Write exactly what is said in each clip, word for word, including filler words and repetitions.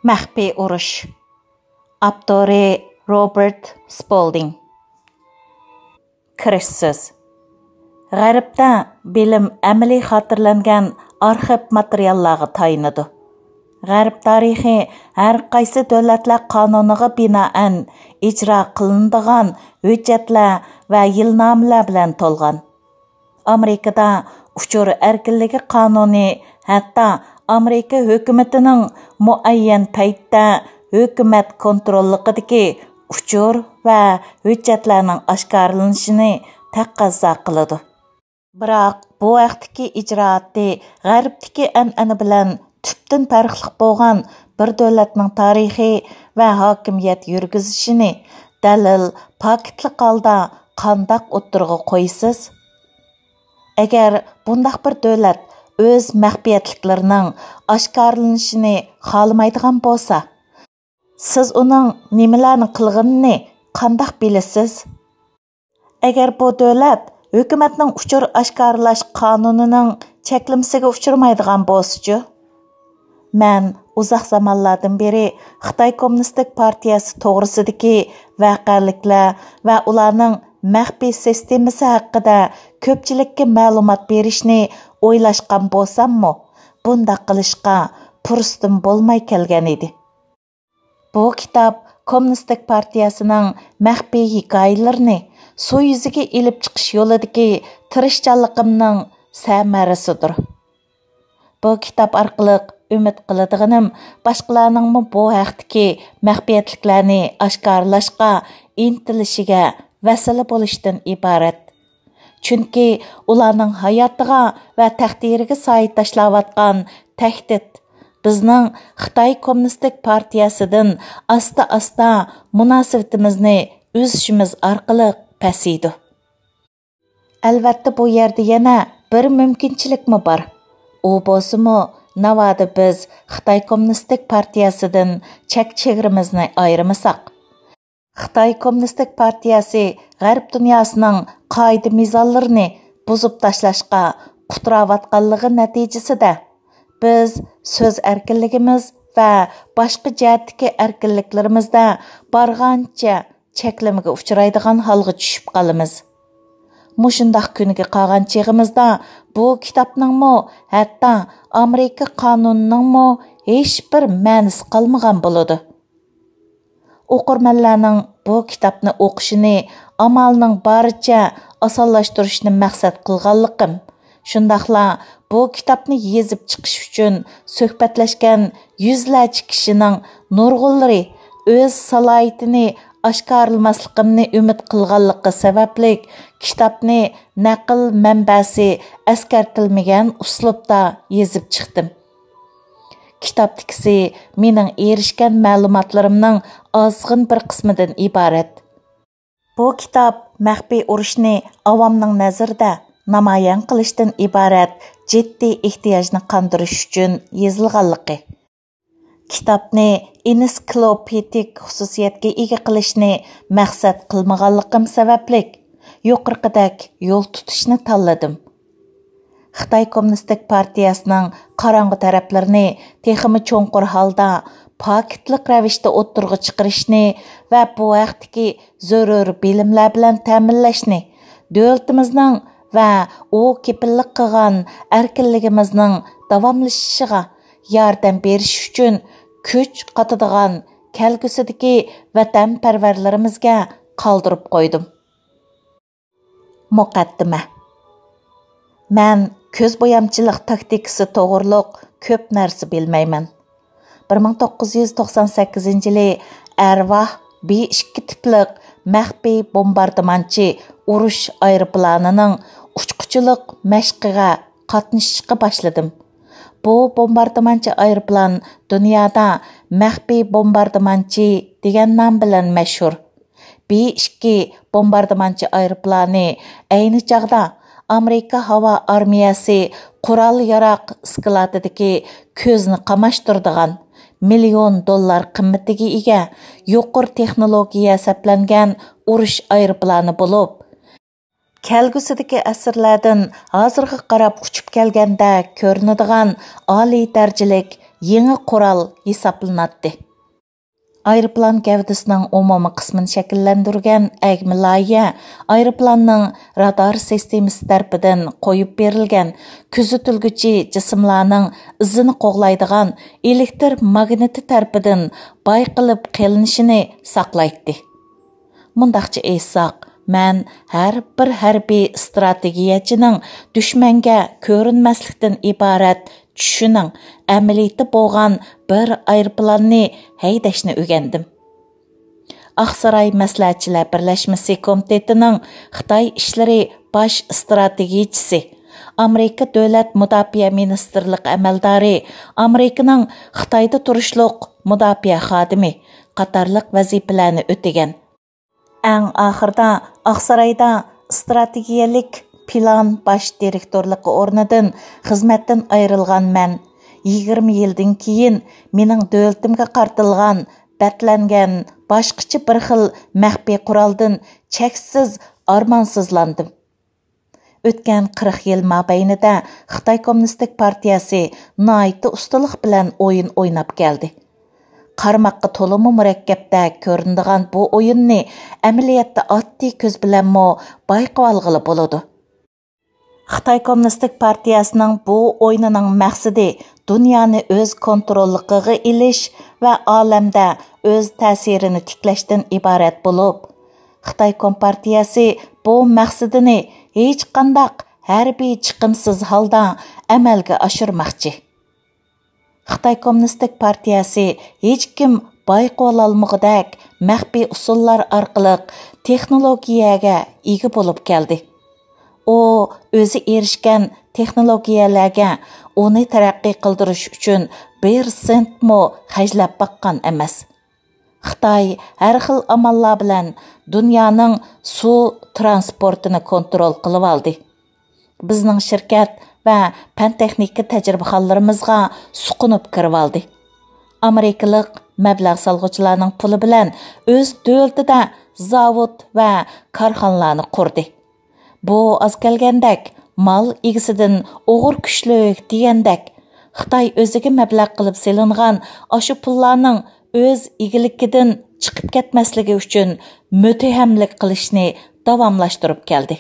مەخپىي ئۇرۇش. ئاپتورى روبېرت سپولدىڭ. كىرىش سۆز. غەربتە بىلىم ئەمەلىي خاتىرىلەنگەن ئارخىپ ماتېرىياللارغا تايىنىدۇ. غەرب تارىخى ھەر قايسى دۆلەتلەر قانۇنىغا بىنائەن ئىجرا قىلىنىدىغان ھۆججەتلەر ۋە يىلنامىلەر بىلەن تولغان. ئامېرىكىدا ئۇچۇر ئەركىنلىكى قانۇنى ھەتتا ئامېرىكا ھۆكۈمىتىنىڭ مۇئەييەن پەيتتە ھۆكۈمەت كونتروللۇقىدىكى ئۇچۇر ۋە ھۆججەتلەرنىڭ ئاشكارىلىنىشىنى تەقەززا قىلىدۇ. بىراق، بۇ ھەقتىكى ئىجرائاتى غەربتىكى ئەنئەنە بىلەن تۈپتىن پەرقلىق بولغان بىر دۆلەتنىڭ تارىخى ۋە ھاكىمىيەت يۈرگۈزۈشىنى دەلىل، پاكىتلىق ھالدا قانداق ئوتتۇرىغا قويىسىز؟ ئەگەر بۇنداق بىر دۆلەت ئۆز مەخپىيەتلىكلىرىنىڭ ئاشكارىلىنىشىنى خالىمايدىغان بولسا، سىز ئۇنىڭ نېمىلەرنى قىلغىنىنى قانداق بىلىسىز؟ ئەگەر بۇ دۆلەت ھۆكۈمەتنىڭ ئۇچۇر ئاشكارىلاش قانۇنىنىڭ چەكلىمىسىگە ئۇچرىمايدىغان بولسىچۇ؟ مەن ئۇزاق زامانلاردىن بېرى خىتاي كوممۇنىستىك پارتىيەسى توغرىسىدىكى ۋەقەلىكلەر ۋە ئۇلارنىڭ مەخپىي سىستېمىسى ھەققىدە كۆپچىلىككە مەلۇمات بېرىشنى ئويلاشقان بولساممۇ، بۇنداق قىلىشقا پۇرسىتىم بولماي كەلگەن ئىدى. بۇ كىتاب كوممۇنىستىك پارتىيەسىنىڭ مەخپىي ھېكايىلىرىنى سۇ يۈزىگە ئېلىپ چىقىش يولىدىكى تىرىشچانلىقىمنىڭ سەمەرىسىدۇر. بۇ كىتاب ئارقىلىق ئۈمىد قىلىدىغىنىم، باشقىلارنىڭمۇ بۇ ھەقتىكى مەخپىيەتلىكلەرنى ئاشكارىلاشقا ئىنتىلىشىگە ۋەسىلە بولۇشتىن ئىبارەت. چۈنكى ئۇلارنىڭ ھاياتىغا ۋە تەقدىرىگە سايە تاشلاۋاتقان تەھدىت بىزنىڭ خىتاي كوممۇنىستىك پارتىيەسىدىن ئاستا-ئاستا مۇناسىۋىتىمىزنى ئۈزۈشىمىز ئارقىلىق پەسىيىدۇ. ئەلۋەتتە، بۇ يەردە يەنە بىر مۇمكىنچىلىكمۇ بار. ئۇ بولسىمۇ، ناۋادا بىز خىتاي كوممۇنىستىك پارتىيەسىدىن چەك چېگرىمىزنى ئايرىمىساق. خىتاي كوممۇنىستىك پارتىيەسى غەرب دۇنياسىنىڭ قائىدە-مىزانلىرىنى بۇزۇپ تاشلاشقا قۇتراۋاتقانلىقى نەتىجىسىدە، بىز سۆز ئەركىنلىكىمىز ۋە باشقا جەھەتتىكى ئەركىنلىكلىرىمىزدە بارغانچە چەكلىمىگە ئۇچرايدىغان ھالغا چۈشۈپ قالىمىز. مۇشۇنداق كۈنگە قالغان چېغىمىزدا بۇ كىتابنىڭمۇ، ھەتتا ئامېرىكا قانۇنىنىڭمۇ ھېچبىر مەنىسى قالمىغان بولىدۇ. ئوقۇرمەنلەرنىڭ بۇ كىتابنى ئوقۇشىنى ئامالنىڭ بارىچە ئاسانلاشتۇرۇشنى مەقسەت قىلغانلىقىم، شۇنداقلا بۇ كىتابنى يېزىپ چىقىش ئۈچۈن سۆھبەتلەشكەن يۈزلەرچە كىشىنىڭ نۇرغۇنلىرى ئۆز سالاھىيىتىنى ئاشكارىلىماسلىقىمنى ئۈمىد قىلغانلىقى سەۋەبلىك، كىتابنى نەقىل مەنبەسى ئەسكەرتىلمىگەن ئۇسلۇبتا يېزىپ چىقتىم. كىتابتىكىسى مېنىڭ ئېرىشكەن مەلۇماتلىرىمنىڭ ئازغىن بىر قىسمىدىن ئىبارەت. بۇ كىتاب مەخپىي ئۇرۇشنى ئاۋامنىڭ نەزىرىدە نامايان قىلىشتىن ئىبارەت جىددىي ئېھتىياجنى قاندۇرۇش ئۈچۈن يېزىلغانلىقى، كىتابنى ئېنسىكلوپېدىك خۇسۇسىيەتكە ئىگە قىلىشنى مەقسەت قىلمىغانلىقىم سەۋەبلىك، يۇقىرىقىدەك يول تۇتۇشنى تاللىدىم. خىتاي كوممۇنىستىك پارتىيەسىنىڭ قاراڭغۇ تەرەپلىرىنى تېخىمۇ چوڭقۇر ھالدا پاكىتلىق رەۋىشتە ئوتتۇرىغا چىقىرىشنى ۋە بۇ ھەقتىكى زۆرۈر بىلىملەر بىلەن تەمىنلەشنى، دۆلىتىمىزنىڭ ۋە ئۇ كېپىللىك قىلغان ئەركىنلىكىمىزنىڭ داۋاملىشىشىغا ياردەم بېرىش ئۈچۈن كۈچ قاتىدىغان كەلگۈسىدىكى ۋەتەنپەرۋەرلىرىمىزگە قالدۇرۇپ قويدۇم. مۇقەددىمە. مەن كۆز بويامچىلىق تاكتىكىسى توغرۇلۇق كۆپ نەرسە بىلمەيمەن. بىر مىڭ توققۇز يۈز توقسان سەككىزىنچى يىلى ئەرۋاھ بى ئىككى تىپلىق مەخپىي بومباردىمانچى ئۇرۇش ئايروپىلانىنىڭ ئۇچقۇچىلىق مەشقىگە قاتنىشىشقا باشلىدىم. بۇ بومباردىمانچى ئايروپىلان دۇنيادا مەخپىي بومباردىمانچى دېگەن نام بىلەن مەشھۇر. بى ئىككى بومباردىمانچى ئايروپىلانى ئەينى چاغدا ئامېرىكا ھاۋا ئارمىيەسى قورال-ياراغ ئىسكىلاتىدىكى كۆزنى قاماشتۇرىدىغان، مىليون دوللار قىممىتىگە ئىگە، يۇقىرى تېخنولوگىيە سەپلەنگەن ئۇرۇش ئايروپىلانى بولۇپ، كەلگۈسىدىكى ئەسىرلەردىن ھازىرغا قاراپ ئۇچۇپ كەلگەندەك كۆرۈنىدىغان ئالىي دەرىجىلىك يېڭى قورال ھېسابلىناتتى. ئايروپىلان گەۋدىسىنىڭ ئومۇمىي قىسمىنى شەكىللەندۈرگەن ئەگمە لايىھە ئايروپىلاننىڭ رادار سىستېمىسى تەرىپىدىن قويۇپ بېرىلگەن كۆزىتىلگۈچى جىسىملارنىڭ ئىزىنى قوغلايدىغان ئېلېكتر ماگنىتى تەرىپىدىن بايقىلىپ قېلىنىشىنى ساقلايتتى. مۇنداقچە ئېيتساق، مەن ھەر بىر ھەربىي ئىستراتېگىيەچىنىڭ دۈشمەنگە كۆرۈنمەسلىكتىن ئىبارەت چۈشىنىڭ ئەمەلىيىتى بولغان بىر ئايروپىلاننى ھەيدەشنى ئۆگەندىم. ئاقساراي مەسلىھەتچىلەر بىرلەشمىسى كومىتېتىنىڭ خىتاي ئىشلىرى باش ئىستراتېگىيىچىسى، ئامېرىكا دۆلەت مۇداپىئە مىنىستىرلىقى ئەمەلدارى، ئامېرىكىنىڭ خىتايدا تۇرۇشلۇق مۇداپىئە خادىمى قاتارلىق ۋەزىپىلەرنى ئۆتىگەن. ئەڭ ئاخىرىدا ئاقسارايدا ئىستراتېگىيەلىك پىلان باش دىرېكتورلۇقى ئورنىدىن خىزمەتتىن ئايرىلغان مەن، يىگىرمە يىلدىن كېيىن مېنىڭ دۆلىتىمگە قارىتىلغان بەتلەنگەن باشقىچە بىر خىل مەخپىي قورالدىن چەكسىز ئارمانسىزلاندىم. ئۆتكەن قىرىق يىل مابەينىدە خىتاي كوممۇنىستىك پارتىيەسى ناھايىتى ئۇستىلىق بىلەن ئويۇن ئويناپ كەلدى. قارىماققا تولىمۇ مۇرەككەپتەك كۆرۈنىدىغان بۇ ئويۇننى ئەمەلىيەتتە ئاددىي كۆز بىلەنمۇ بايقىۋالغىلى بولىدۇ. خىتاي كوممۇنىستىك پارتىيەسىنىڭ بۇ ئويۇنىنىڭ مەقسىتى دۇنيانى ئۆز كونتروللۇقىغا ئېلىش ۋە ئالەمدە ئۆز تەسىرىنى تىكلەشتىن ئىبارەت بولۇپ، خىتاي كومپارتىيەسى بۇ مەقسىتىنى ھېچقانداق ھەربىي چىقىمسىز ھالدا ئەمەلگە ئاشۇرماقچى. خىتاي كوممۇنىستىك پارتىيەسى ھېچكىم بايقىۋالالمىغۇدەك مەخپىي ئۇسۇللار ئارقىلىق تېخنولوگىيەگە ئىگە بولۇپ كەلدى. ئۇ ئۆزى ئېرىشكەن تېخنولوگىيەلەرگە ئۇنى تەرەققىي قىلدۇرۇش ئۈچۈن بىر سېنتمۇ خەجلەپ باققان ئەمەس. خىتاي ھەر خىل ئاماللار بىلەن دۇنيانىڭ سۇ ترانسپورتىنى كونترول قىلىۋالدى. بىزنىڭ شىركەت ۋە پەن-تېخنىكا تەجرىبىخانلىرىمىزغا سۇقۇنۇپ كىرىۋالدى. ئامېرىكىلىق مەبلەغ سالغۇچىلارنىڭ پۇلى بىلەن ئۆز دۆلىتىدە زاۋۇت ۋە كارخانىلارنى قۇردى. بۇ ئاز كەلگەندەك، مال ئىگىسىدىن ئوغۇر كۈچلۈك دېگەندەك، خىتاي ئۆزىگە مەبلەغ قىلىپ سېلىنغان ئاشۇ پۇللارنىڭ ئۆز ئىگىلىكىدىن چىقىپ كەتمەسلىكى ئۈچۈن مۇتتەھەملىك قىلىشنى داۋاملاشتۇرۇپ كەلدى.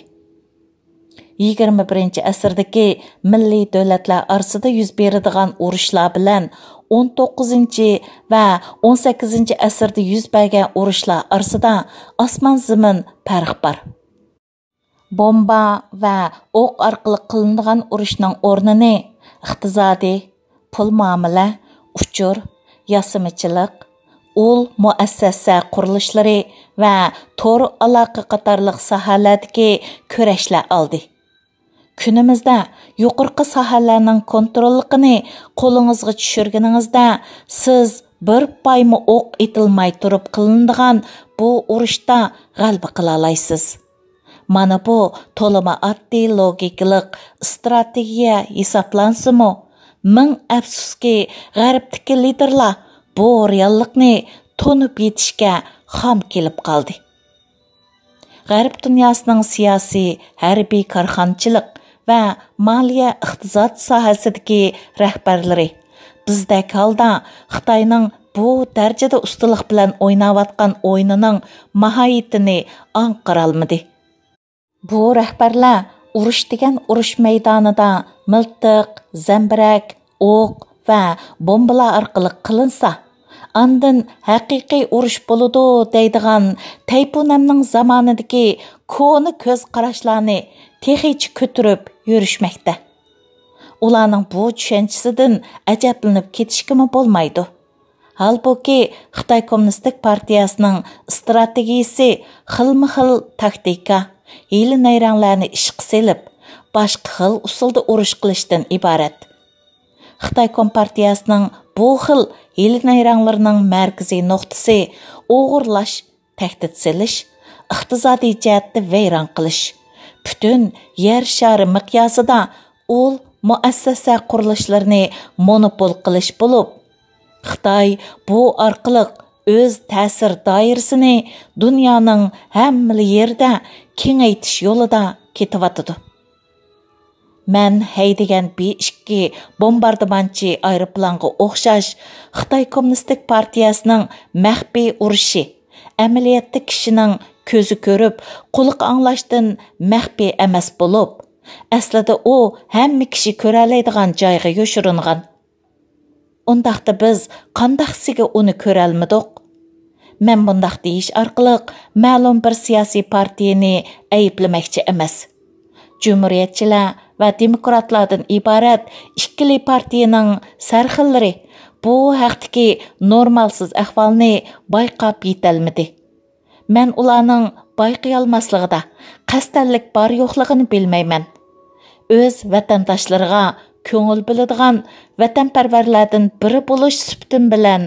يىگىرمە بىرىنچى ئەسىردىكى مىللىي دۆلەتلەر ئارىسىدا يۈز بېرىدىغان ئۇرۇشلار بىلەن ئون توققۇزىنچى ۋە ئون سەككىزىنچى ئەسىردە يۈز بەرگەن ئۇرۇشلار ئارىسىدا ئاسمان-زېمىن پەرق بار. بومبا ۋە ئوق ئارقىلىق قىلىنىدىغان ئۇرۇشنىڭ ئورنىنى ئىقتىسادىي، پۇل مۇئامىلە، ئۇچۇر، ياسىمىچىلىق، ئۇل مۇئەسسەسە قۇرۇلۇشلىرى ۋە تور ئالاقە قاتارلىق ساھەلەردىكى كۈرەشلەر ئالدى. كۈنىمىزدە يۇقىرىقى ساھەلەرنىڭ كونتروللۇقىنى قولىڭىزغا چۈشۈرگىنىڭىزدە، سىز بىر پايمۇ ئوق ئېتىلماي تۇرۇپ قىلىنىدىغان بۇ ئۇرۇشتا غەلىبە قىلالايسىز. مانا بۇ تولىمۇ ئاددىي لوگىكىلىق ئىستراتېگىيە ھېسابلانسىمۇ، مىڭ ئەپسۇسكى، غەربتىكى لىدېرلار بۇ رېئاللىقنى تونۇپ يېتىشكە خام كېلىپ قالدى. غەرب دۇنياسىنىڭ سىياسىي، ھەربىي، كارخانىچىلىق ۋە مالىيە، ئىقتىساد ساھەسىدىكى رەھبەرلىرى بىزدەك ھالدا خىتاينىڭ بۇ دەرىجىدە ئۇستىلىق بىلەن ئويناۋاتقان ئويۇنىنىڭ ماھىيىتىنى ئاڭقىرالمىدى. بۇ رەھبەرلەر ئۇرۇش دېگەن ئۇرۇش مەيدانىدا مىلتىق، زەمبىرەك، ئوق ۋە بومبىلار ئارقىلىق قىلىنسا، ئاندىن ھەقىقىي ئۇرۇش بولىدۇ دەيدىغان تەيپۇنەمنىڭ زامانىدىكى كونا كۆز قاراشلارنى تېخىچە كۆتۈرۈپ يۈرۈشمەكتە. ئۇلارنىڭ بۇ چۈشەنچىسىدىن ئەجەبلىنىپ كېتىشكىمۇ بولمايدۇ. ھالبۇكى، خىتاي كوممۇنىستىك پارتىيەسىنىڭ ئىستراتېگىيىسى خىلمۇ خىل تاكتىكا، ھىيلە-نەيرەڭلەرنى ئىشقا سېلىپ، باشقا خىل ئۇسۇلدا ئۇرۇش قىلىشتىن ئىبارەت. خىتاي كومپارتىيەسىنىڭ بۇ خىل ھىيلە-نەيرەڭلىرىنىڭ مەركىزىي نۇقتىسى ئوغرىلاش، تەھدىت سېلىش، ئىقتىسادىي جەھەتتە ۋەيران قىلىش، پۈتۈن يەر شارى مىقياسىدا ئۇل مۇئەسسەسە قۇرۇلۇشلىرىنى مونوپول قىلىش بولۇپ، خىتاي بۇ ئارقىلىق ئۆز تەسىر دائىرىسىنى دۇنيانىڭ ھەممىلا يېرىدە كېڭەيتىش يولىدا كېتىۋاتىدۇ. مەن ھەيدىگەن بى ئىككى بومباردىمانچى ئايروپىلانغا ئوخشاش خىتاي كوممۇنىستىك پارتىيەسىنىڭ مەخپىي ئۇرۇشى، ئەمەلىيەتتە كىشىنىڭ كۆزى كۆرۈپ، قۇلىقى ئاڭلاشتىن مەخپىي ئەمەس بولۇپ، ئەسلىدە ئۇ ھەممە كىشى كۆرەلەيدىغان جايغا يوشۇرۇنغان. ئۇنداقتا بىز قانداقسىگە ئۇنى كۆرەلمىدۇق؟ مەن بۇنداق دېيىش ئارقىلىق مەلۇم بىر سىياسىي پارتىيەنى ئەيىبلىمەكچى ئەمەس. جۇمھۇرىيەتچىلەر ۋە دېموكراتلاردىن ئىبارەت ئىككىلى پارتىيەنىڭ سەرخىللىرى بۇ ھەقتىكى نورمالسىز ئەھۋالنى بايقاپ يېتەلمىدى. مەن ئۇلارنىڭ بايقىيالماسلىقىدا، قەستەنلىك بار-يوقلۇقىنى بىلمەيمەن. ئۆز ۋەتەنداشلىرىغا كۆڭۈل بۆلىدىغان ۋەتەنپەرۋەرلەردىن بىرى بولۇش سۈپىتىم بىلەن،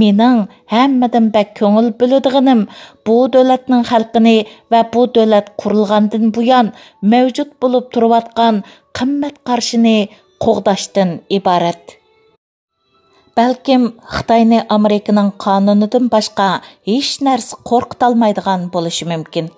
مېنىڭ ھەممىدىن بەك كۆڭۈل بۆلىدىغىنىم بۇ دۆلەتنىڭ خەلقىنى ۋە بۇ دۆلەت قۇرۇلغاندىن بۇيان مەۋجۇت بولۇپ تۇرۇۋاتقان قىممەت قارىشىنى قوغداشتىن ئىبارەت. بەلكىم خىتاينى ئامېرىكىنىڭ قانۇنىدىن باشقا ھېچ نەرسە قورقۇتالمايدىغان بولۇشى مۇمكىن.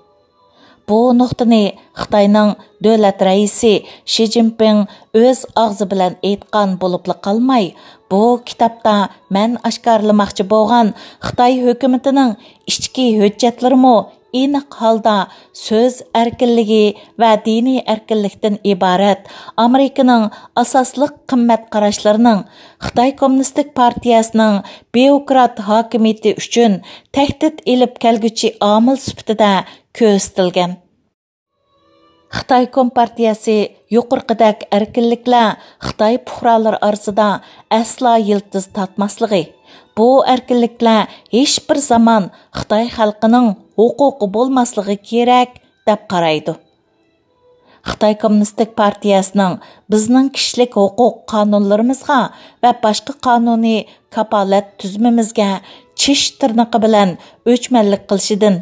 بۇ نۇقتىنى خىتاينىڭ دۆلەت رەئىسى شى جىنپىڭ ئۆز ئاغزى بىلەن ئېيتقان بولۇپلا قالماي، بۇ كىتابتا مەن ئاشكارىلىماقچى بولغان خىتاي ھۆكۈمىتىنىڭ ئىچكى ھۆججەتلىرىمۇ ئېنىق ھالدا سۆز ئەركىنلىكى ۋە دىنىي ئەركىنلىكتىن ئىبارەت ئامېرىكىنىڭ ئاساسلىق قىممەت قاراشلىرىنىڭ خىتاي كوممۇنىستىك پارتىيەسىنىڭ بيۇروكرات ھاكىمىيىتى ئۈچۈن تەھدىت ئېلىپ كەلگۈچى ئامىل سۈپىتىدە كۆرسىتىلگەن. خىتاي كومپارتىيەسى يۇقىرىقىدەك ئەركىنلىكلەر خىتاي پۇقرالىرى ئارىسىدا ئەسلا يىلتىز تارتماسلىقى، بۇ ئەركىنلىكلەر ھېچبىر زامان خىتاي خەلقىنىڭ ھوقۇقى بولماسلىقى كېرەك، دەپ قارايدۇ. خىتاي كوممۇنىستىك پارتىيەسىنىڭ بىزنىڭ كىشىلىك ھوقۇق قانۇنلىرىمىزغا ۋە باشقا قانۇنىي كاپالەت تۈزۈمىمىزگە چىش تىرنىقى بىلەن ئۆچمەنلىك قىلىشىدىن،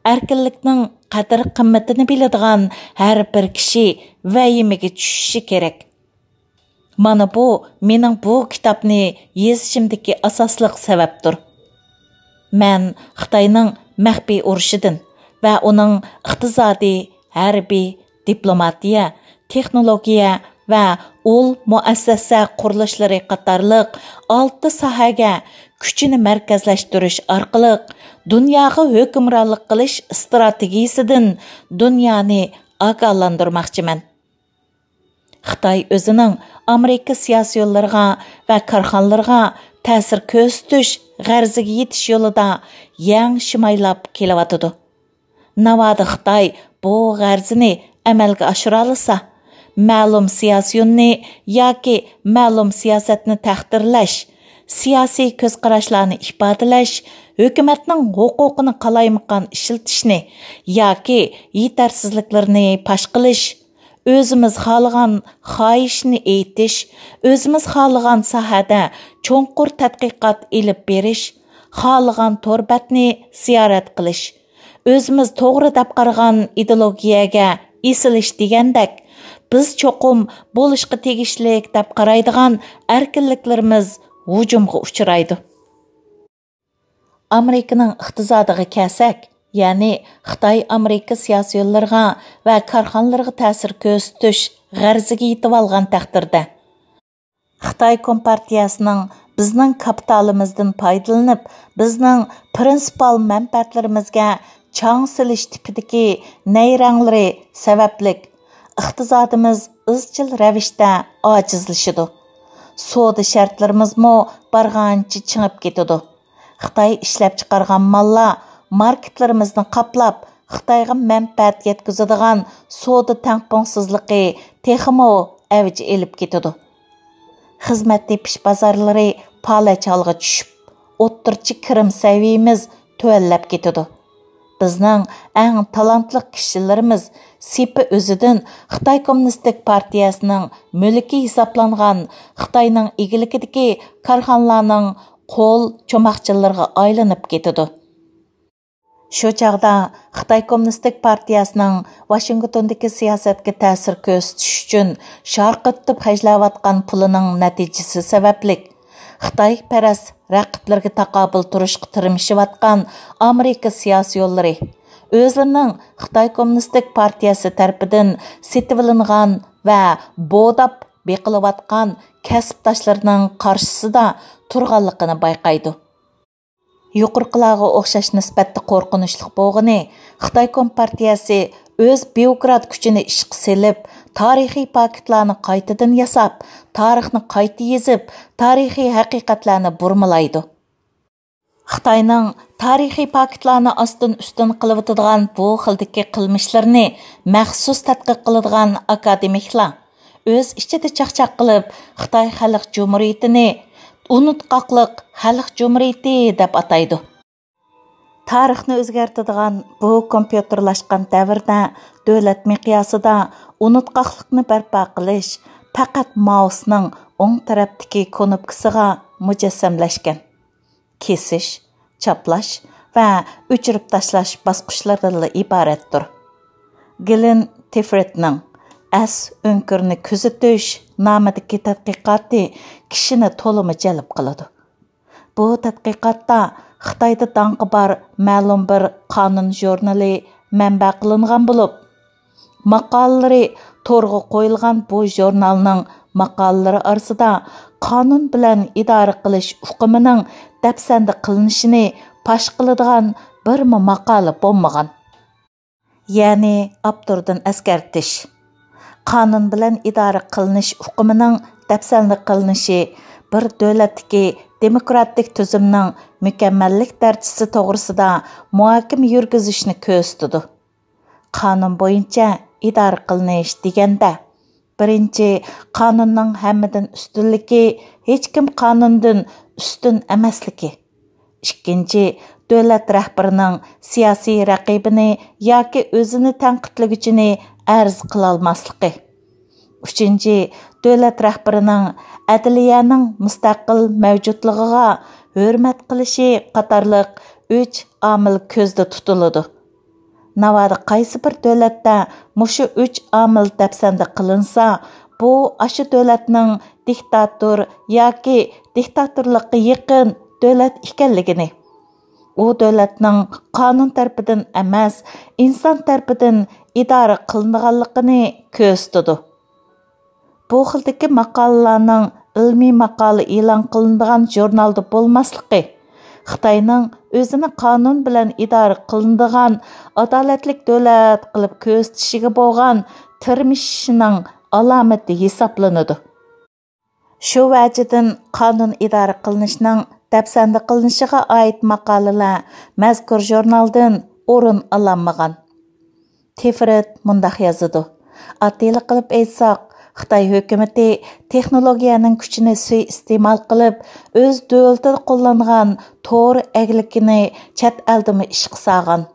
ئەركىنلىكنىڭ قەدىر-قىممىتىنى بىلىدىغان ھەر بىر كىشى ۋەھىمىگە چۈشۈشى كېرەك. مانا بۇ مېنىڭ بۇ كىتابنى يېزىشىمدىكى ئاساسلىق سەۋەبتۇر. مەن خىتاينىڭ مەخپىي ئۇرۇشىدىن ۋە ئۇنىڭ ئىقتىسادىي، ھەربىي، دىپلوماتىيە، تېخنولوگىيە ۋە ئۇل مۇئەسسەسە قۇرۇلۇشلىرى قاتارلىق ئالتە ساھەگە كۈچىنى مەركەزلەشتۈرۈش ئارقىلىق دۇنياغا ھۆكۈمرانلىق قىلىش ئىستراتېگىيىسىدىن دۇنيانى ئاگاھلاندۇرماقچىمەن. خىتاي ئۆزىنىڭ ئامېرىكا سىياسىيونلىرىغا ۋە كارخانىلىرىغا تەسىر كۆرسىتىش غەرىزىگە يېتىش يولىدا يەڭ شىمايلاپ كېلىۋاتىدۇ. ناۋادا خىتاي بۇ غەرىزىنى ئەمەلگە ئاشۇرالىسا، مەلۇم سىياسىيوننى ياكى مەلۇم سىياسەتنى تەقدىرلەش، سىياسىي كۆز قاراشلارنى ئىپادىلەش، ھۆكۈمەتنىڭ ھوقۇقىنى قالايمىقان ئىشلىتىشنى ياكى يېتەرسىزلىكلىرىنى پاش قىلىش، ئۆزىمىز خالىغان خاھىشنى ئېيتىش، ئۆزىمىز خالىغان ساھەدە چوڭقۇر تەتقىقات ئېلىپ بېرىش، خالىغان تور بەتنى زىيارەت قىلىش، ئۆزىمىز توغرا دەپ قارىغان ئىدېئولوگىيەگە ئېسىلىش دېگەندەك، بىز چوقۇم بولۇشقا تېگىشلىك دەپ قارايدىغان ئەركىنلىكلىرىمىز ھۇجۇمغا ئۇچرايدۇ. ئامېرىكىنىڭ ئىقتىسادىغا كەلسەك، يەنى خىتاي ئامېرىكا سىياسىيونلىرىغا ۋە كارخانىلىرىغا تەسىر كۆرسىتىش غەرىزىگە يېتىۋالغان تەقدىردە، خىتاي كومپارتىيەسىنىڭ بىزنىڭ كاپىتالىمىزدىن پايدىلىنىپ، بىزنىڭ پىرىنسىپال مەنپەئەتلىرىمىزگە چاڭ سېلىش تىپىدىكى نەيرەڭلىرى سەۋەبلىك، ئىقتىسادىمىز ئىزچىل رەۋىشتە ئاجىزلىشىدۇ. سودا شەرتلىرىمىزمۇ بارغانچە چىڭىپ كېتىدۇ. خىتاي ئىشلەپچىقارغان ماللار ماركېتلىرىمىزنى قاپلاپ، خىتايغا مەنپەئەت يەتكۈزىدىغان سودا تەڭپۇڭسىزلىقى تېخىمۇ ئەۋج ئېلىپ كېتىدۇ. خىزمەت تېپىش بازارلىرى پالەچ ھالغا چۈشۈپ، ئوتتۇرىچە كىرىم سەۋىيىمىز تۆۋەنلەپ كېتىدۇ. بىزنىڭ ئەڭ تالانتلىق كىشىلىرىمىز سېپى ئۆزىدىن خىتاي كوممۇنىستىك پارتىيەسىنىڭ مۈلكى ھېسابلانغان خىتاينىڭ ئىگىلىكىدىكى كارخانىلارنىڭ قول چوماقچىلىرىغا ئايلىنىپ كېتىدۇ. شۇ چاغدا خىتاي كوممۇنىستىك پارتىيەسىنىڭ ۋاشىنگتوندىكى سىياسەتكە تەسىر كۆرسىتىش ئۈچۈن شارقىرىتىپ خەجلەۋاتقان پۇلىنىڭ نەتىجىسى سەۋەبلىك، خىتايپەرەس رەقىبلىرىگە تاقابىل تۇرۇشقا تىرمىشىۋاتقان ئامېرىكا سىياسىيونلىرى ئۆزلىرىنىڭ خىتاي كوممۇنىستىك پارتىيەسى تەرىپىدىن سېتىۋېلىنغان ۋە بوداپ بېقىلىۋاتقان كەسىپداشلىرىنىڭ قارشىسىدا تۇرغانلىقىنى بايقايدۇ. يۇقىرىقىلارغا ئوخشاش نىسبەتتە قورقۇنچلۇق بولغىنى، خىتاي كومپارتىيەسى ئۆز بيۇروكرات كۈچىنى ئىشقا سېلىپ، تارىخىي پاكىتلارنى قايتىدىن ياساپ، تارىخنى قايتا يېزىپ، تارىخىي ھەقىقەتلەرنى بۇرمىلايدۇ. خىتاينىڭ تارىخىي پاكىتلارنى ئاستىن ئۈستۈن قىلىۋېتىدىغان بۇ خىلدىكى قىلمىشلىرىنى مەخسۇس تەتقىق قىلىدىغان ئاكادېمىكلار ئۆز ئىچىدە چاقچاق قىلىپ، خىتاي خەلق جۇمھۇرىيىتىنى ئۇنتقاقلىق خەلق جۇمھۇرىيىتى دەپ ئاتايدۇ. تارىخنى ئۆزگەرتىدىغان بۇ كومپيۇتېرلاشقان دەۋردە دۆلەت مىقياسىدا ئۇنتقاقلىقنى بەرپا قىلىش پەقەت مائۇسنىڭ ئوڭ تەرەپتىكى كۇنۇپكىسىغا مۇجەسسەملەشكەن. كېسىش، چاپلاش ۋە ئۆچۈرۈپ تاشلاش باسقۇچلىرىدىنلا ئىبارەتتۇر. گىلېن تىفرىتنىڭ ئەس ئۆڭكۈرنى كۆزىتىش نامىدىكى تەتقىقاتى كىشىنى تولىمۇ جەلپ قىلىدۇ. بۇ تەتقىقاتتا خىتايدا داڭقى بار مەلۇم بىر قانۇن ژۇرنىلى مەنبە قىلىنغان بولۇپ، ماقالىلىرى تورغا قويۇلغان بۇ ژۇرنالنىڭ ماقالىلىرى ئارىسىدا قانۇن بىلەن ئىدارە قىلىش ئۇقۇمىنىڭ دەپسەندە قىلىنىشىنى پاش قىلىدىغان بىرمۇ ماقالە بولمىغان. يەنى ئاپتوردىن ئەسكەرتىش. قانۇن بىلەن ئىدارە قىلىنىش ئۇقۇمىنىڭ دەپسەندە قىلىنىشى بىر دۆلەتتىكى دېموكراتىك تۈزۈمنىڭ مۇكەممەللىك دەرىجىسى توغرىسىدا مۇھاكىمە يۈرگۈزۈشنى كۆرسىتىدۇ. قانۇن بويىچە ئىدارە قىلىنىش دېگەندە، بىرىنچى، قانۇننىڭ ھەممىدىن ئۈستۈنلۈكى، ھېچكىم قانۇندىن ئۈستۈن ئەمەسلىكى. ئىككىنچى، دۆلەت رەھبىرىنىڭ سىياسىي رەقىبىنى ياكى ئۆزىنى تەنقىدلىگۈچىنى ئەرز قىلالماسلىقى. ئۈچىنچى، دۆلەت رەھبىرىنىڭ ئەدلىيەنىڭ مۇستەقىل مەۋجۇتلۇقىغا ھۆرمەت قىلىشى قاتارلىق ئۈچ ئامىل كۆزدە تۇتۇلىدۇ. ناۋادا قايسى بىر دۆلەتتە مۇشۇ ئۈچ ئامىل دەپسەندە قىلىنسا، بۇ ئاشۇ دۆلەتنىڭ دىكتاتور ياكى دىكتاتورلۇققا يېقىن دۆلەت ئىكەنلىكىنى، ئۇ دۆلەتنىڭ قانۇن تەرىپىدىن ئەمەس، ئىنسان تەرىپىدىن ئىدارە قىلىنىدىغانلىقىنى كۆرسىتىدۇ. بۇ خىلدىكى ماقالىلارنىڭ ئىلمىي ماقالە ئېلان قىلىنىدىغان ژۇرنالدا بولماسلىقى، خىتاينىڭ ئۆزىنى قانۇن بىلەن ئىدارە قىلىنىدىغان ئادالەتلىك دۆلەت قىلىپ كۆرسىتىشىگە بولغان تىرمىشىشىنىڭ ئالامىتى ھېسابلىنىدۇ. شۇ ۋەجىدىن قانۇن ئىدارە قىلىنىشنىڭ دەپسەندە قىلىنىشىغا ئائىت ماقالىلەر مەزكۇر ژۇرنالدىن ئورۇن ئالالمىغان. تىفرىت مۇنداق يازىدۇ: ئاددىيلا قىلىپ ئېيتساق، خىتاي ھۆكۈمىتى تېخنولوگىيەنىڭ كۈچىنى سۇيىئىستېمال قىلىپ، ئۆز دۆلىتىدە قوللانغان تور ئەگلىكىنى چەت ئەلدىمۇ ئىشقا سالغان.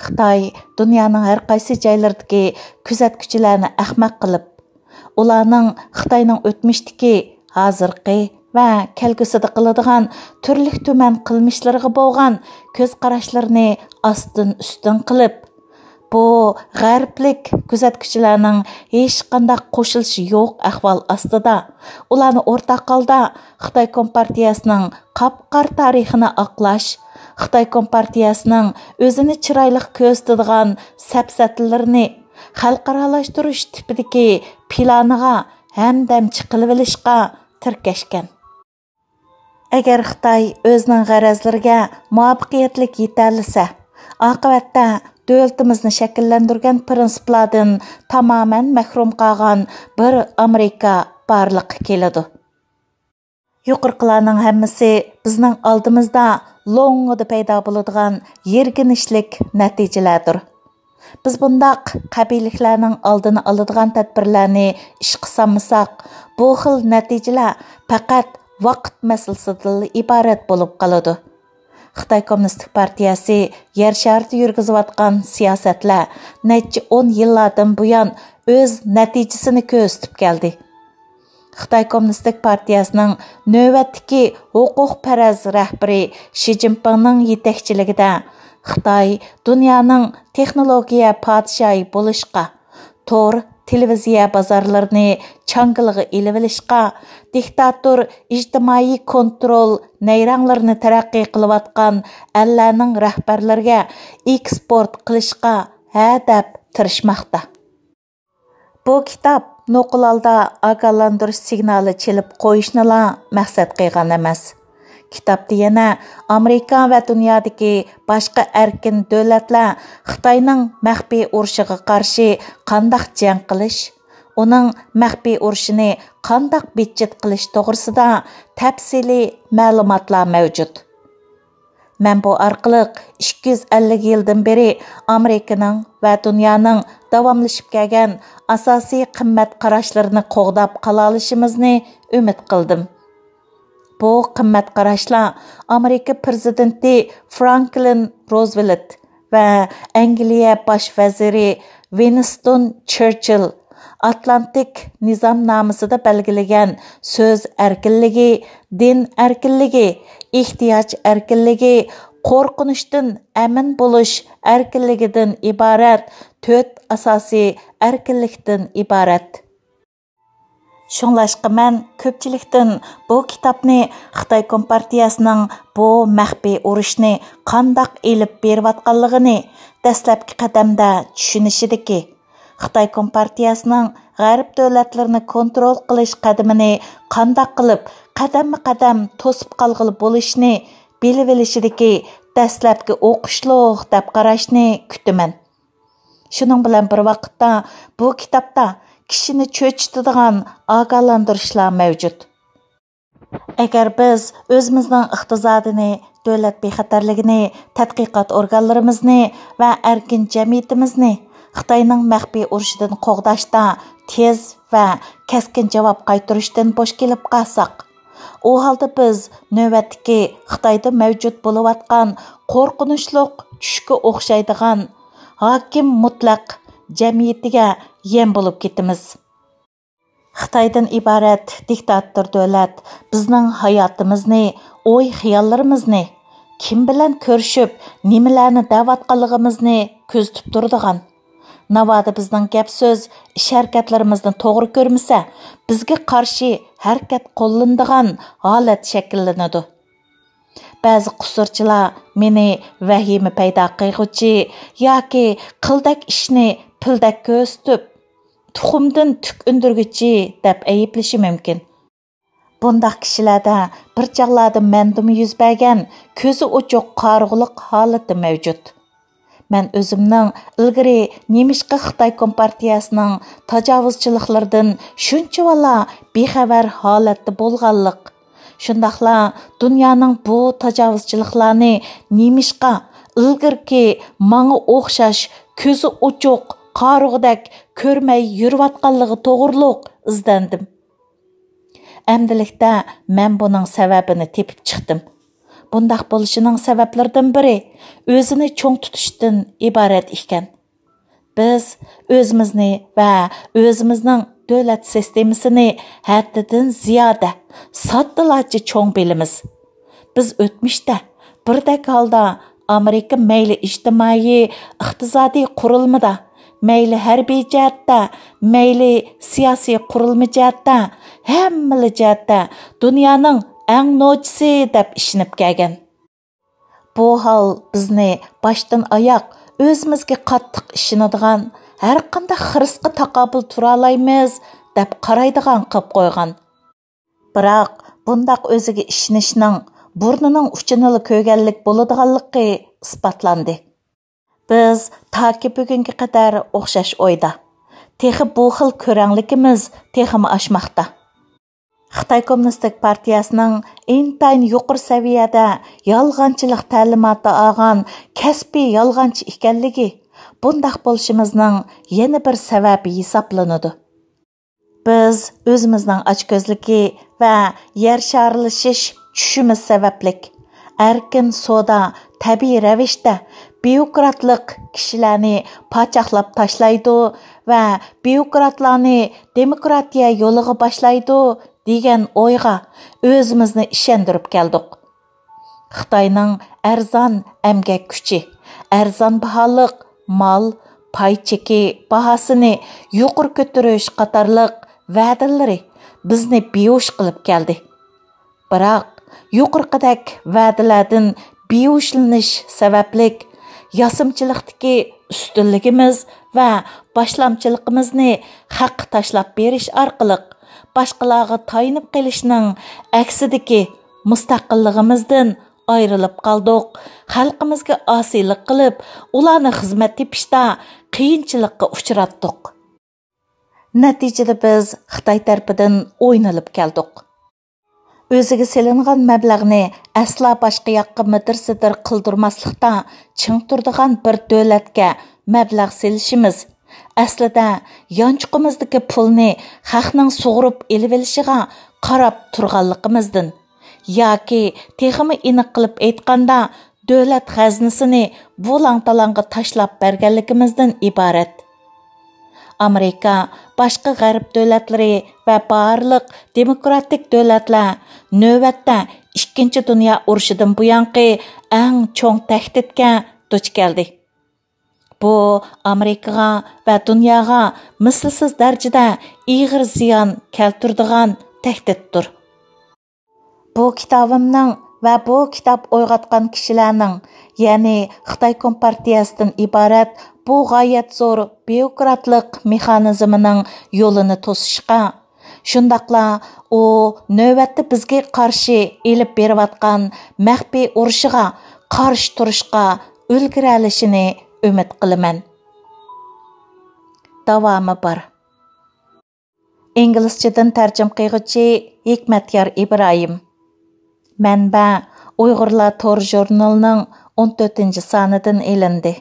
خىتاي دۇنيانىڭ ھەر قايسى جايلىرىدىكى كۆزەتكۈچىلەرنى ئەخمەق قىلىپ، ئۇلارنىڭ خىتاينىڭ ئۆتمۈشتىكى، ھازىرقى ۋە كەلگۈسىدە قىلىدىغان تۈرلۈك تۈمەن قىلمىشلىرىغا بولغان كۆز قاراشلىرىنى ئاستىن ئۈستۈن قىلىپ، بۇ غەربلىك كۆزەتكۈچىلەرنىڭ ھېچقانداق قوشۇلۇشى يوق ئەھۋال ئاستىدا، ئۇلارنى ئورتاق ھالدا خىتاي كومپارتىيەسىنىڭ قاپقارا تارىخىنى ئاقلاش، خىتاي كومپارتىيەسىنىڭ ئۆزىنى چىرايلىق كۆرسىتىدىغان سەپسەتىلىرىنى خەلقئارالاشتۇرۇش تىپىدىكى پىلانىغا ھەمدەم چىقىلىۋېلىشقا تىركەشكەن. ئەگەر خىتاي ئۆزىنىڭ غەرەزلىرىگە مۇۋەپپەقىيەتلىك يېتەلىسە، ئاقىۋەتتە دۆلىتىمىزنى شەكىللەندۈرگەن پىرىنسىپلاردىن تامامەن مەھرۇم قالغان بىر ئامېرىكا بارلىققا كېلىدۇ. يۇقىرىقىلارنىڭ ھەممىسى بىزنىڭ ئالدىمىزدا لوڭىدا پەيدا بولىدىغان يىرگىنچلىك نەتىجىلەردۇر. بىز بۇنداق قەبىھلىكلەرنىڭ ئالدىنى ئالىدىغان تەدبىرلەرنى ئىشقا سالمىساق، بۇ خىل نەتىجىلەر پەقەت ۋاقىت مەسىلىسىدىنلا ئىبارەت بولۇپ قالىدۇ. خىتاي كوممۇنىستىك پارتىيەسى يەر شارىدا يۈرگۈزۈۋاتقان سىياسەتلەر نەچچە ئون يىللاردىن بۇيان ئۆز نەتىجىسىنى كۆرسىتىپ كەلدى. خىتاي كوممۇنىستىك پارتىيەسىنىڭ نۆۋەتتىكى ھوقۇقپەرەس رەھبىرى شى جىنپىڭنىڭ يېتەكچىلىكىدە خىتاي دۇنيانىڭ تېخنولوگىيە پادىشاھى بولۇشقا، تور، تېلېۋىزىيە بازارلىرىنى چاڭگىلىغا ئېلىۋېلىشقا، دىكتاتور ئىجتىمائىي كونترول نەيرەڭلىرىنى تەرەققىي قىلىۋاتقان ئەللەرنىڭ رەھبەرلىرىگە ئېكسپورت قىلىشقا ھەدەپ تىرىشماقتا. بۇ كىتاب نوقۇل ھالدا ئاگاھلاندۇرۇش سىگنالى چېلىپ قويۇشنىلا مەقسەت قىلغان ئەمەس. كىتابتا يەنە ئامېرىكا ۋە دۇنيادىكى باشقا ئەركىن دۆلەتلەر خىتاينىڭ مەخپىي ئۇرۇشىغا قارشى قانداق جەڭ قىلىش، ئۇنىڭ مەخپىي ئۇرۇشىنى قانداق بىتچىت قىلىش توغرىسىدا تەپسىلىي مەلۇماتلار مەۋجۇت. مەن بۇ ئارقىلىق ئىككى يۈز ئەللىك يىلدىن بېرى ئامېرىكىنىڭ ۋە دۇنيانىڭ داۋاملىشىپ كەلگەن ئاساسىي قىممەت قاراشلىرىنى قوغداپ قالالىشىمىزنى ئۈمىد قىلدىم. بۇ قىممەت قاراشلار ئامېرىكا پىرېزىدېنتى فرانكلىن روزۋېلت ۋە ئەنگلىيە باش ۋەزىرى ۋىنستون چېرچىل ئاتلانتىك نىزامنامىسىدا بەلگىلىگەن سۆز ئەركىنلىكى، دىن ئەركىنلىكى، ئېھتىياج ئەركىنلىكى، قورقۇنچتىن ئەمىن بولۇش ئەركىنلىكىدىن ئىبارەت تۆت ئاساسىي ئەركىنلىكتىن ئىبارەت. شۇڭلاشقا مەن كۆپچىلىكتىن بۇ كىتابنى خىتاي كومپارتىيەسىنىڭ بۇ مەخپىي ئۇرۇشنى قانداق ئېلىپ بېرىۋاتقانلىقىنى دەسلەپكى قەدەمدە چۈشىنىشىدىكى، خىتاي كومپارتىيەسىنىڭ غەرب دۆلەتلىرىنى كونترول قىلىش قەدىمىنى قانداق قىلىپ قەدەممۇ قەدەم توسۇپ قالغىلى بولۇشىنى بىلىۋېلىشىدىكى دەسلەپكى ئوقۇشلۇق دەپ قاراشنى كۈتىمەن. شۇنىڭ بىلەن بىر ۋاقىتتا، بۇ كىتابتا كىشىنى چۆچۈتىدىغان ئاگاھلاندۇرۇشلار مەۋجۇت. ئەگەر بىز ئۆزىمىزنىڭ ئىقتىسادىنى، دۆلەت بىخەتەرلىكىنى، تەتقىقات ئورگانلىرىمىزنى ۋە ئەركىن جەمئىيىتىمىزنى خىتاينىڭ مەخپىي ئۇرۇشىدىن قوغداشتا تېز ۋە كەسكىن جاۋاب قايتۇرۇشتىن بوش كېلىپ قالساق، ئۇ ھالدا بىز نۆۋەتتىكى خىتايدا مەۋجۇت بولۇۋاتقان قورقۇنچلۇق چۈشكە ئوخشايدىغان ھاكىم مۇتلەق جەمئىيىتىگە يەم بولۇپ كېتىمىز. خىتايدىن ئىبارەت دىكتاتور دۆلەت بىزنىڭ ھاياتىمىزنى، ئوي-خىياللىرىمىزنى، كىم بىلەن كۆرۈشۈپ، نېمىلەرنى دەۋاتقانلىقىمىزنى كۆزىتىپ تۇرىدىغان. ناۋادا بىزنىڭ گەپ-سۆز، ئىش-ھەرىكەتلىرىمىزنى توغرا كۆرمىسە، بىزگە قارشى ھەرىكەت قوللىنىدىغان ھالەت شەكىللىنىدۇ. بەزى قۇسۇرچىلار مېنى ۋەھىمە پەيدا قىلغۇچى ياكى قىلدەك ئىشنى پىلدەك كۆرسىتىپ، تۇخۇمدىن تۈك ئۈندۈرگۈچى دەپ ئەيىبلىشى مۇمكىن. بۇنداق كىشىلەردە بىر چاغلاردا مەندىمۇ يۈز بەرگەن كۆزى ئوچۇق قارىغۇلۇق ھالىتى مەۋجۇت. مەن ئۆزۈمنىڭ ئىلگىرى نېمىشقا خىتاي كومپارتىيەسىنىڭ تاجاۋۇزچىلىقلىرىدىن شۇنچىۋالا بىخەۋەر ھالەتتە بولغانلىق، شۇنداقلا دۇنيانىڭ بۇ تاجاۋۇزچىلىقلارنى نېمىشقا ئىلگىرىكى ماڭا ئوخشاش كۆزى ئوچۇق قارىغۇدەك كۆرمەي يۈرۈۋاتقانلىقى توغرۇلۇق ئىزدەندىم. ئەمدىلىكتە مەن بۇنىڭ سەۋەبىنى تېپىپ چىقتىم. بۇنداق بولۇشىنىڭ سەۋەبلىرىدىن بىرى ئۆزىنى چوڭ تۇتۇشتىن ئىبارەت ئىكەن. بىز ئۆزىمىزنى ۋە ئۆزىمىزنىڭ دۆلەت سىستېمىسىنى ھەددىدىن زىيادە، ساددىلارچە چوڭ بىلىمىز. بىز ئۆتمۈشتە بىردەك ھالدا ئامېرىكا مەيلى ئىجتىمائىي، ئىقتىسادىي قۇرۇلمىدا، مەيلى ھەربىي جەھەتتە، مەيلى سىياسىي قۇرۇلما جەھەتتە، ھەممىلا جەھەتتە دۇنيانىڭ ئەڭ نوچىسى دەپ ئىشىنىپ كەلگەن. بۇ ھال بىزنى باشتىن ئاياق ئۆزىمىزگە قاتتىق ئىشىنىدىغان، ھەرقانداق خىرىسقا تاقابىل تۇرالايمىز دەپ قارايدىغان قىلىپ قويغان. بىراق بۇنداق ئۆزىگە ئىشىنىشنىڭ بۇرنىنىڭ ئۇچىنىلا كۆرگەنلىك بولىدىغانلىقى ئىسپاتلاندى. بىز تاكى بۈگۈنگە قەدەر ئوخشاش ئويدا. تېخى بۇ خىل كۆرەڭلىكىمىز تېخىمۇ ئاشماقتا. خىتاي كوممۇنىستىك پارتىيەسىنىڭ ئىنتايىن يۇقىرى سەۋىيەدە يالغانچىلىق تەلىماتى ئالغان كەسپىي يالغانچى ئىكەنلىكى بۇنداق بولۇشىمىزنىڭ يەنە بىر سەۋەبى ھېسابلىنىدۇ. بىز ئۆزىمىزنىڭ ئاچكۆزلۈكى ۋە يەر شارلىشىش چۈشىمىز سەۋەبلىك، ئەركىن سودا تەبىئىي رەۋىشتە بيۇروكراتلىق كىشىلەرنى پاچاقلاپ تاشلايدۇ ۋە بيۇروكراتلارنى دېموكراتىيە يولىغا باشلايدۇ دېگەن ئويغا ئۆزىمىزنى ئىشەندۈرۈپ كەلدۇق. خىتاينىڭ ئەرزان ئەمگەك كۈچى، ئەرزان باھالىق مال، پاي چېكى باھاسىنى يۇقىرى كۆتۈرۈش قاتارلىق ۋەدىلىرى بىزنى بىھوش قىلىپ كەلدى. بىراق، يۇقىرىقىدەك ۋەدىلەردىن بىھوشلىنىش سەۋەبلىك، ياسىمىچىلىقتىكى ئۈستۈنلۈكىمىز ۋە باشلامچىلىقىمىزنى خەققە تاشلاپ بېرىش ئارقىلىق، باشقىلارغا تايىنىپ قېلىشنىڭ ئەكسىدىكى مۇستەقىللىقىمىزدىن ئايرىلىپ قالدۇق. خەلقىمىزگە ئاسىيلىق قىلىپ، ئۇلارنى خىزمەت تېپىشتا قىيىنچىلىققا ئۇچراتتۇق. نەتىجىدە بىز خىتاي تەرىپىدىن ئوينىلىپ كەلدۇق. ئۆزىگە سېلىنغان مەبلەغنى ئەسلا باشقا ياققا مىدىر-سىدىر قىلدۇرماسلىقتا چىڭ تۇرىدىغان بىر دۆلەتكە مەبلەغ سېلىشىمىز، ئەسلىدە يانچۇقىمىزدىكى پۇلنى خەقنىڭ سۇغۇرۇپ ئېلىۋېلىشىغا قاراپ تۇرغانلىقىمىزدىن ياكى تېخىمۇ ئېنىق قىلىپ ئېيتقاندا، دۆلەت خەزنىسىنى بۇلاڭ-تالاڭغا تاشلاپ بەرگەنلىكىمىزدىن ئىبارەت. ئامېرىكا، باشقا غەرب دۆلەتلىرى ۋە بارلىق دېموكراتىك دۆلەتلەر نۆۋەتتە ئىككىنچى دۇنيا ئۇرۇشىدىن بۇيانقى ئەڭ چوڭ تەھدىتكە دۇچ كەلدى. بۇ ئامېرىكىغا ۋە دۇنياغا مىسلىسىز دەرىجىدە ئېغىر زىيان كەلتۈرىدىغان تەھدىتتۇر. بۇ كىتابىمنىڭ ۋە بۇ كىتاب ئويغاتقان كىشىلەرنىڭ، يەنى خىتاي كومپارتىيەسىدىن ئىبارەت بۇ غايەت زور بيۇروكراتلىق مېخانىزمىنىڭ يولىنى توسۇشقا، شۇنداقلا ئۇ نۆۋەتتە بىزگە قارشى ئېلىپ بېرىۋاتقان مەخپىي ئۇرۇشىغا قارشى تۇرۇشقا ئۈلگۈرەلىشىنى ئۈمىد قىلىمەن. داۋامى بار. ئىنگلىزچىدىن تەرجىمە قىلغۇچى ھېكمەتيار ئىبراھىم. مەنبە: ئۇيغۇرلار تور ژۇرنىلىنىڭ ئون تۆتىنچى سانىدىن ئېلىندى.